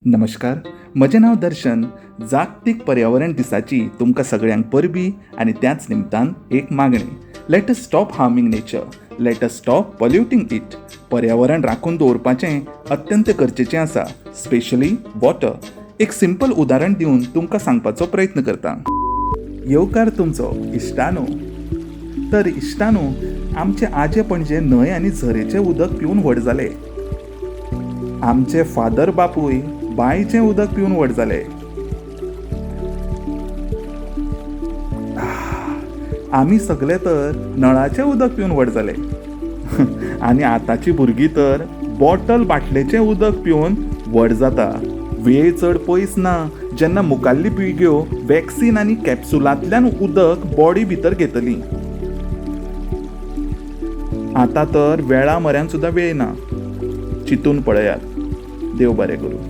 नमस्कार, म्हजें नांव दर्शन. जागतीक पर्यावरण दिसाची तुमकां सगळ्यांक परबीं आनी त्याच निमतान एक मागणें. Let us stop harming nature, let us stop polluting it. पर्यावरण राखून दवरपाचें अत्यंत गरजेचें आसा, स्पेशली वॉटर. एक सिंपल उदाहरण दिवन तुमकां सांगपाचो प्रयत्न करता. येवकार तुमचो इश्टानो. तर इश्टानो, आमचे आजे पणजे न्हंय आनी झरेचें उदक पिवन व्हड जाले. आमचे फादर बापूय बांयचें उदक पिवन व्हड जाले. आमी सगले तर नळाचें उदक पिवन व्हड जाले. आनी आतांची भुरगीं तर बॉटल बाटलेचें उदक पिवन व्हड जाता. वेळ चड पयस ना जेन्ना मुखाल्ली पिळग्यो वॅक्सीन आनी कॅप्सुलांतल्यान उदक बॉडी भितर घेतली. आतां तर वेळा म्हऱ्यान सुद्दां वेळ ना. चिंतून पळयात. देव बरें करूं.